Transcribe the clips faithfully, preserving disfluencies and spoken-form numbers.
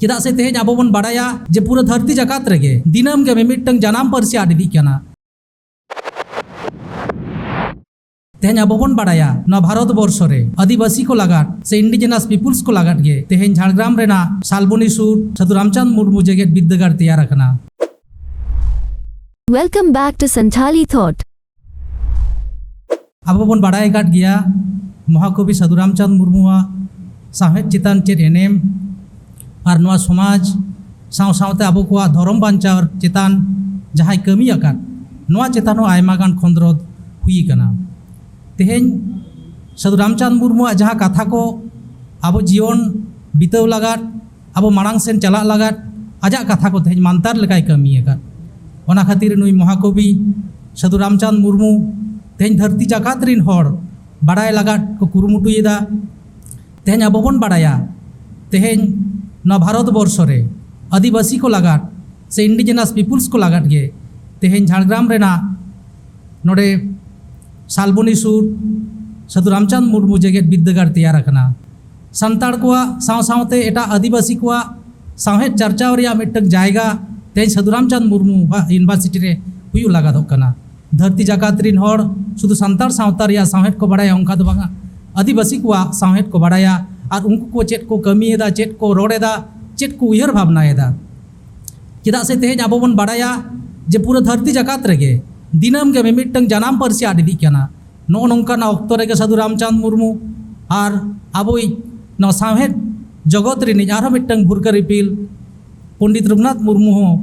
ᱪᱮᱫᱟᱜ ᱥᱮ ᱛᱮᱦᱮᱧ ᱟᱵᱚ ᱵᱚᱱ ᱵᱟᱲᱟᱭᱟ ᱡᱮ ᱯᱩᱨᱟᱹ ᱫᱷᱟᱹᱨᱛᱤ ᱡᱟᱠᱟᱛ ᱨᱮᱜᱮ ᱫᱤᱱᱟᱹᱢ ᱜᱮ ᱢᱤᱢᱤᱫᱴᱟᱝ ᱡᱟᱱᱟᱢ ᱯᱟᱹᱨᱥᱤ ᱟᱫ ᱤᱫᱤᱜ ᱠᱟᱱᱟ᱾ ᱛᱮᱦᱮᱧ ᱟᱵᱚ ᱵᱚᱱ ᱵᱟᱲᱟᱭᱟ ᱱᱚᱣᱟ ᱵᱷᱟᱨᱚᱛ ᱵᱚᱨᱥᱚ ᱨᱮ ᱟᱹᱫᱤᱵᱟᱹᱥᱤ ᱠᱚ ᱞᱟᱜᱟᱫ ᱥᱮ indigenous peoples ᱠᱚ ᱞᱟᱜᱟᱫ ᱜᱮ ᱛᱮᱦᱮᱧ ᱡᱷᱟᱲᱜᱨᱟᱢ ᱨᱮᱱᱟᱜ ᱥᱟᱞᱵᱚᱱᱤ ᱥᱩᱨ ᱥᱟᱹᱫᱷᱩ ᱨᱟᱢᱪᱟᱸᱫᱽ ᱢᱩᱨᱢᱩ ᱡᱮᱜᱮᱛ ᱵᱤᱨᱫᱟᱹᱜᱟᱲ ᱛᱮᱭᱟᱨ ᱟᱠᱟᱱᱟ᱾ Welcome back to Santhali Thought. ᱟᱵᱚ ᱵᱚᱱ ᱵᱟᱲᱟᱭ ᱟᱠᱟᱫ ᱜᱮᱭᱟ ᱢᱚᱦᱟᱠᱚᱵᱤ ᱥᱟᱹᱫᱷᱩ ᱨᱟᱢᱪᱟᱸᱫᱽ ᱢᱩᱨᱢᱩᱣᱟᱜ ᱥᱟᱶᱦᱮᱫ ᱪᱮᱛᱟᱱ ᱪᱮᱫ ᱮᱱᱮᱢ ᱟᱨ ᱱᱚᱣᱟ ᱥᱚᱢᱟᱡᱽ ᱥᱟᱶ ᱥᱟᱶᱛᱮ ᱟᱵᱚ ᱠᱚᱣᱟᱜ ᱫᱷᱚᱨᱚᱢ ᱵᱟᱧᱪᱟᱣ ᱪᱮᱛᱟᱱ ᱡᱟᱦᱟᱸᱭ ᱠᱟᱹᱢᱤ ᱟᱠᱟᱫ, ᱱᱚᱣᱟ ᱪᱮᱛᱟᱱ ᱦᱚᱸ ᱟᱭᱢᱟ ᱜᱟᱱ ᱠᱷᱚᱸᱫᱽᱨᱚᱸᱫᱽ ᱦᱩᱭ ᱟᱠᱟᱱᱟ᱾ ᱛᱮᱦᱮᱧ ᱥᱟᱹᱫᱷᱩ ᱨᱟᱢᱪᱟᱸᱫᱽ ᱢᱩᱨᱢᱩᱣᱟᱜ ᱡᱟᱦᱟᱸ ᱠᱟᱛᱷᱟ ᱠᱚ ᱟᱵᱚ ᱡᱤᱭᱚᱱ ᱵᱤᱛᱟᱹᱣ ᱞᱟᱜᱟᱫ, ᱟᱵᱚ ᱢᱟᱲᱟᱝ ᱥᱮᱱ ᱪᱟᱞᱟᱜ ᱞᱟᱜᱟᱫ ᱟᱡᱟᱜ ᱠᱟᱛᱷᱟ ᱠᱚ ᱛᱮᱦᱮᱧ ᱢᱟᱱᱛᱟᱨ ᱞᱮᱠᱟᱭ ᱠᱟᱹᱢᱤ ᱟᱠᱟᱫ᱾ ᱚᱱᱟ ᱠᱷᱟᱹᱛᱤᱨ ᱱᱩᱭ ᱢᱚᱦᱟᱠᱚᱵᱤ ᱥᱟᱹᱫᱷᱩ ᱨᱟᱢᱪᱟᱸᱫᱽ ᱢᱩᱨᱢᱩ ᱛᱮᱦᱮᱧ ᱫᱷᱟᱹᱨᱛᱤ ᱡᱟᱠᱟᱛ ᱨᱤᱱ ᱦᱚᱲ ᱵᱟᱲᱟᱭ ᱞᱟᱜᱟᱫ ᱠᱚ ᱠᱩᱨᱩᱢᱩᱴᱩᱭᱮᱫᱟ᱾ ᱛᱮᱦᱮᱧ ᱟᱵᱚ ᱵᱚᱱ ᱵᱟᱲᱟᱭᱟ, ᱛᱮᱦᱮᱧ ᱱᱚᱣᱟ ᱵᱷᱟᱨᱚᱛ ᱵᱚᱨᱥᱚ ᱨᱮ ᱟᱹᱫᱤᱵᱟᱹᱥᱤ ᱠᱚ ᱞᱟᱜᱟᱫ ᱥᱮ indigenous peoples ᱠᱚ ᱞᱟᱜᱟᱫ ᱜᱮ ᱛᱮᱦᱮᱧ ᱡᱷᱟᱲᱜᱨᱟᱢ ᱨᱮᱱᱟᱜ ᱱᱚᱰᱮ ᱥᱟᱞᱵᱚᱱᱤ ᱥᱩᱨ ᱥᱟᱹᱫᱷᱩ ᱨᱟᱢᱪᱟᱸᱫᱽ ᱢᱩᱨᱢᱩ ᱡᱮᱜᱮᱛ ᱵᱤᱨᱫᱟᱹᱜᱟᱲ ᱛᱮᱭᱟᱨ ᱟᱠᱟᱱᱟ᱾ ᱥᱟᱱᱛᱟᱲ ᱠᱚᱣᱟᱜ ᱥᱟᱶ ᱥᱟᱶᱛᱮ ᱮᱴᱟᱜ ᱟᱹᱫᱤᱵᱟᱹᱥᱤ ᱠᱚᱣᱟᱜ ᱥᱟᱶᱦᱮᱫ ᱪᱟᱨᱪᱟᱣ ᱨᱮᱭᱟᱜ ᱢᱤᱫᱴᱟᱝ ᱡᱟᱭᱜᱟ ᱛᱮᱦᱮᱧ ᱥᱟᱹᱫᱷᱩ ᱨᱟᱢᱪᱟᱸᱫᱽ ᱢᱩᱨᱢᱩᱣᱟᱜ university ᱨᱮ ᱦᱩᱭᱩᱜ ᱞᱟᱜᱟᱫᱚᱜ ᱠᱟᱱᱟ᱾ ᱫᱷᱟᱹᱨᱛᱤ ᱡᱟᱠᱟᱛ ᱨᱤᱱ ᱦᱚᱲ ᱥᱩᱫᱷᱩ ᱥᱟᱱᱛᱟᱲ ᱥᱟᱶᱛᱟ ᱨᱮᱭᱟᱜ ᱥᱟᱶᱦᱮᱫ ᱠᱚ ᱵᱟᱲᱟᱭᱟ ᱚᱱᱠᱟ ᱫᱚ ᱵᱟᱝᱟ, ᱟᱹᱫᱤᱵᱟᱹᱥᱤ ᱠᱚᱣᱟᱜ ᱥᱟᱶᱦᱮᱫ ᱠᱚ ᱵᱟᱲᱟᱭᱟ ᱟᱨ ᱩᱱᱠᱩ ᱠᱚ ᱪᱮᱫ ᱠᱚ ᱠᱟᱹᱢᱤᱭᱮᱫᱟ, ᱪᱮᱫ ᱠᱚ ᱨᱚᱲ ᱮᱫᱟ, ᱪᱮᱫ ᱠᱚ ᱩᱭᱦᱟᱹᱨ ᱵᱷᱟᱵᱽᱱᱟᱭᱮᱫᱟ᱾ ᱪᱮᱫᱟᱜ ᱥᱮ ᱛᱮᱦᱮᱧ ᱟᱵᱚ ᱵᱚᱱ ᱵᱟᱲᱟᱭᱟ ᱡᱮ ᱯᱩᱨᱟᱹ ᱫᱷᱟᱹᱨᱛᱤ ᱡᱟᱠᱟᱛ ᱨᱮᱜᱮ ᱫᱤᱱᱟᱹᱢ ᱜᱮ ᱢᱤᱢᱤᱫᱴᱟᱝ ᱡᱟᱱᱟᱢ ᱯᱟᱹᱨᱥᱤ ᱟᱫ ᱤᱫᱤᱜ ᱠᱟᱱᱟ᱾ ᱱᱚᱜᱼᱚ ᱱᱚᱝᱠᱟᱱᱟᱜ ᱚᱠᱛᱚ ᱨᱮᱜᱮ ᱥᱟᱹᱫᱷᱩ ᱨᱟᱢᱪᱟᱸᱫᱽ ᱢᱩᱨᱢᱩ ᱟᱨ ᱟᱵᱚᱭᱤᱡ ᱱᱚᱣᱟ ᱥᱟᱶᱦᱮᱫ ᱡᱚᱜᱚᱛ ᱨᱤᱱᱤᱡ ᱟᱨᱦᱚᱸ ᱢᱤᱫᱴᱟᱝ ᱵᱷᱩᱨᱠᱟᱹᱨ ᱤᱯᱤᱞ ᱯᱚᱱᱰᱤᱛ ᱨᱚᱜᱷᱩᱱᱟᱛᱷ ᱢᱩᱨᱢᱩ ᱦᱚᱸ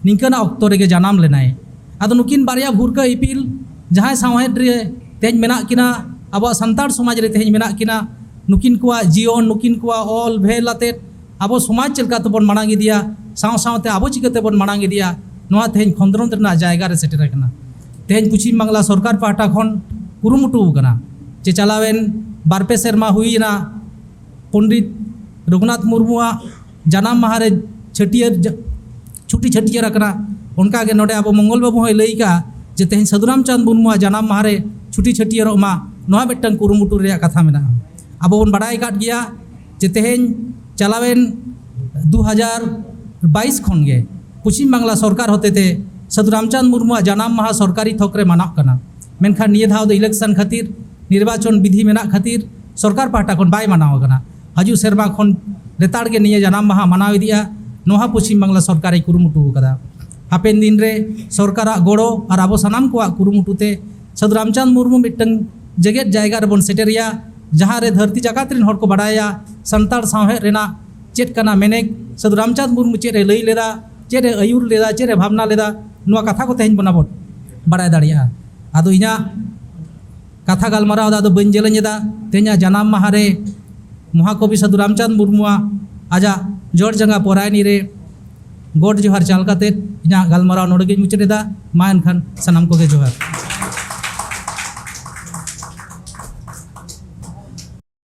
ᱱᱤᱝᱠᱟᱹᱱᱟᱜ ᱚᱠᱛᱚ ᱨᱮᱜᱮ ᱡᱟᱱᱟᱢ ᱞᱮᱱᱟᱭ᱾ ᱟᱫᱚ ᱱᱩᱠᱤᱱ ᱵᱟᱨᱭᱟ ᱵᱷᱩᱨᱠᱟᱹ ᱤᱯᱤᱞ ᱡᱟᱦᱟᱸᱭ ᱥᱟᱶᱦᱮᱫ ᱨᱮ ᱛᱮᱦᱮᱧ ᱢᱮᱱᱟᱜ ᱠᱤᱱᱟ, ᱟᱵᱚᱣᱟᱜ ᱥᱟᱱᱛᱟᱲ ᱥᱚᱢᱟᱡᱽ ᱨᱮ ᱛᱮᱦᱮᱧ ᱢᱮᱱᱟᱜ ᱠᱤᱱᱟ, ᱱᱩᱠᱤᱱ ᱠᱚᱣᱟᱜ ᱡᱤᱭᱚᱱ, ᱱᱩᱠᱤᱱ ᱠᱚᱣᱟᱜ ᱚᱞ ᱵᱷᱮᱞ ᱟᱛᱮᱫ ᱟᱵᱚ ᱥᱚᱢᱟᱡᱽ ᱪᱮᱫ ᱞᱮᱠᱟ ᱛᱮᱵᱚᱱ ᱢᱟᱲᱟᱝ ᱤᱫᱤᱭᱟ, ᱥᱟᱶ ᱥᱟᱶᱛᱮ ᱟᱵᱚ ᱪᱤᱠᱟᱹ ᱛᱮᱵᱚᱱ ᱢᱟᱲᱟᱝ ᱤᱫᱤᱭᱟ, ᱱᱚᱣᱟ ᱛᱮᱦᱮᱧ ᱠᱷᱚᱸᱫᱽᱨᱚᱸᱫᱽ ᱨᱮᱱᱟᱜ ᱡᱟᱭᱜᱟ ᱨᱮ ᱥᱮᱴᱮᱨ ᱟᱠᱟᱱᱟ᱾ ᱛᱮᱦᱮᱧ ᱯᱚᱪᱷᱤᱢ ᱵᱟᱝᱞᱟ ᱥᱚᱨᱠᱟᱨ ᱯᱟᱦᱴᱟ ᱠᱷᱚᱱ ᱠᱩᱨᱩᱢᱩᱴᱩ ᱟᱠᱟᱱᱟ ᱡᱮ ᱪᱟᱞᱟᱣᱮᱱ ᱵᱟᱨ ᱯᱮ ᱥᱮᱨᱢᱟ ᱦᱩᱭᱮᱱᱟ, ᱯᱚᱱᱰᱤᱛ ᱨᱚᱜᱷᱩᱱᱟᱛᱷ ᱢᱩᱨᱢᱩᱣᱟᱜ ᱡᱟᱱᱟᱢ ᱢᱟᱦᱟ ᱨᱮ ᱪᱷᱟᱹᱴᱭᱟᱹᱨ ᱡᱟ-, ᱪᱷᱩᱴᱤ ᱪᱷᱟᱹᱴᱭᱟᱹᱨ ᱟᱠᱟᱱᱟ᱾ ᱚᱱᱠᱟᱜᱮ ᱱᱚᱰᱮ ᱟᱵᱚ ᱢᱚᱝᱜᱚᱞ ᱵᱟᱹᱵᱩ ᱦᱚᱸᱭ ᱞᱟᱹᱭ ᱠᱟᱜᱼᱟ ᱡᱮ ᱛᱮᱦᱮᱧ ᱥᱟᱹᱫᱷᱩ ᱨᱟᱢᱪᱟᱸᱫᱽ ᱢᱩᱨᱢᱩᱣᱟᱜ ᱡᱟᱱᱟᱢ ᱢᱟᱦᱟ ᱨᱮ ᱪᱷᱩᱴᱤ ᱪᱷᱟᱹᱴᱭᱟᱹᱨᱚᱜ ᱢᱟ, ᱱᱚᱣᱟ ᱢᱤᱫᱴᱟᱝ ᱠᱩᱨᱩᱢᱩᱴᱩ ᱨᱮᱭᱟᱜ ᱠᱟᱛᱷᱟ ᱢᱮᱱᱟᱜᱼᱟ᱾ ᱟᱵᱚ ᱵᱚᱱ ᱵᱟᱲᱟᱭ ᱟᱠᱟᱫ ᱜᱮᱭᱟ ᱡᱮ ᱛᱮᱦᱮᱧ ᱪᱟᱞᱟᱣᱮᱱ ᱫᱩ ᱦᱟᱡᱟᱨ ᱵᱟᱭᱤᱥ ᱠᱷᱚᱱ ᱜᱮ ᱯᱚᱪᱷᱤᱢ ᱵᱟᱝᱞᱟ ᱥᱚᱨᱠᱟᱨ ᱦᱚᱛᱮᱛᱮ ᱥᱟᱹᱫᱷᱩ ᱨᱟᱢᱪᱟᱸᱫᱽ ᱢᱩᱨᱢᱩᱣᱟᱜ ᱡᱟᱱᱟᱢ ᱢᱟᱦᱟ ᱥᱚᱨᱠᱟᱨᱤ ᱛᱷᱚᱠ ᱨᱮ ᱢᱟᱱᱟᱜ ᱠᱟᱱᱟ᱾ ᱢᱮᱱᱠᱷᱟᱱ ᱱᱤᱭᱟᱹ ᱫᱷᱟᱣ ᱫᱚ ᱤᱞᱮᱠᱥᱚᱱ ᱠᱷᱟᱹᱛᱤᱨ, ᱱᱤᱨᱵᱟᱪᱚᱱ ᱵᱤᱫᱷᱤ ᱢᱮᱱᱟᱜ ᱠᱷᱟᱹᱛᱤᱨ ᱥᱚᱨᱠᱟᱨ ᱯᱟᱦᱴᱟ ᱠᱷᱚᱱ ᱵᱟᱭ ᱢᱟᱱᱟᱣ ᱟᱠᱟᱱᱟ᱾ ᱦᱤᱡᱩᱜ ᱥᱮᱨᱢᱟ ᱠᱷᱚᱱ ᱞᱮᱛᱟᱲ ᱜᱮ ᱱᱤᱭᱟᱹ ᱡᱟᱱᱟᱢ ᱢᱟᱦᱟ ᱢᱟᱱᱟᱣ ᱤᱫᱤᱜᱼᱟ, ᱱᱚᱣᱟ ᱯᱚᱪᱷᱤᱢ ᱵᱟᱝᱞᱟ ᱥᱚᱨᱠᱟᱨᱮ ᱠᱩᱨᱩᱢᱩᱴᱩ ᱟᱠᱟᱫᱟ᱾ ᱦᱟᱯᱮᱱ ᱫᱤᱱ ᱨᱮ ᱥᱚᱨᱠᱟᱨᱟᱜ ᱜᱚᱲᱚ ᱟᱨ ᱟᱵᱚ ᱥᱟᱱᱟᱢ ᱠᱚᱣᱟᱜ ᱠᱩᱨᱩᱢᱩᱴᱩ ᱛᱮ ᱥᱟᱹᱫᱷᱩ ᱨᱟᱢᱪᱟᱸᱫᱽ ᱢᱩᱨᱢᱩ ᱢᱤᱫᱴᱟᱝ ᱡᱮᱜᱮᱛ ᱡᱟᱭᱜᱟ ᱨᱮᱵᱚᱱ ᱥᱮᱴᱮᱨᱮᱭᱟ, ᱡᱟᱦᱟᱸ ᱨᱮ ᱫᱷᱟᱹᱨᱛᱤ ᱡᱟᱠᱟᱛ ᱨᱮᱱ ᱦᱚᱲ ᱠᱚ ᱵᱟᱲᱟᱭᱟ ᱥᱟᱱᱛᱟᱲ ᱥᱟᱶᱦᱮᱫ ᱨᱮᱱᱟᱜ ᱪᱮᱫ ᱠᱟᱱᱟ ᱢᱮᱱᱮᱠ, ᱥᱟᱹᱫᱷᱩ ᱨᱟᱢᱪᱟᱸᱫᱽ ᱢᱩᱨᱢᱩ ᱪᱮᱫ ᱮ ᱞᱟᱹᱭ ᱞᱮᱫᱟ, ᱪᱮᱫ ᱮ ᱟᱹᱭᱩᱨ ᱞᱮᱫᱟ, ᱪᱮᱫ ᱮ ᱵᱷᱟᱵᱽᱱᱟ ᱞᱮᱫᱟ, ᱱᱚᱣᱟ ᱠᱟᱛᱷᱟ ᱠᱚ ᱛᱮᱦᱮᱧ ᱵᱚᱱ ᱟᱵᱚ ᱵᱟᱲᱟᱭ ᱫᱟᱲᱮᱭᱟᱜᱼᱟ᱾ ᱟᱫᱚ ᱤᱧᱟᱹᱜ ᱠᱟᱛᱷᱟ ᱜᱟᱞᱢᱟᱨᱟᱣ ᱫᱚ ᱟᱫᱚ ᱵᱟᱹᱧ ᱡᱮᱞᱮᱧ ᱮᱫᱟ᱾ ᱛᱮᱦᱮᱧᱟᱜ ᱡᱟᱱᱟᱢ ᱢᱟᱦᱟ ᱨᱮ ᱢᱚᱦᱟᱠᱚᱵᱤ ᱥᱟᱹᱫᱷᱩ ᱨᱟᱢᱪᱟᱸᱫᱽ ᱢᱩᱨᱢᱩᱣᱟᱜ ᱟᱡᱟᱜ ᱡᱚᱲ ᱡᱟᱸᱜᱟ ᱯᱚᱨᱟᱭᱱᱤ ᱨᱮ ᱜᱚᱰ ᱡᱚᱦᱟᱨ ᱪᱟᱞ ᱠᱟᱛᱮᱫ ᱤᱧᱟᱹᱜ ᱜᱟᱞᱢᱟᱨᱟᱣ ᱱᱚᱰᱮ ᱜᱤᱧ ᱢᱩᱪᱟᱹᱫ ᱮᱫᱟ᱾ ᱢᱟ ᱮᱱᱠᱷᱟᱱ ᱥᱟᱱᱟᱢ ᱠᱚᱜᱮ ᱡᱚᱦᱟᱨ᱾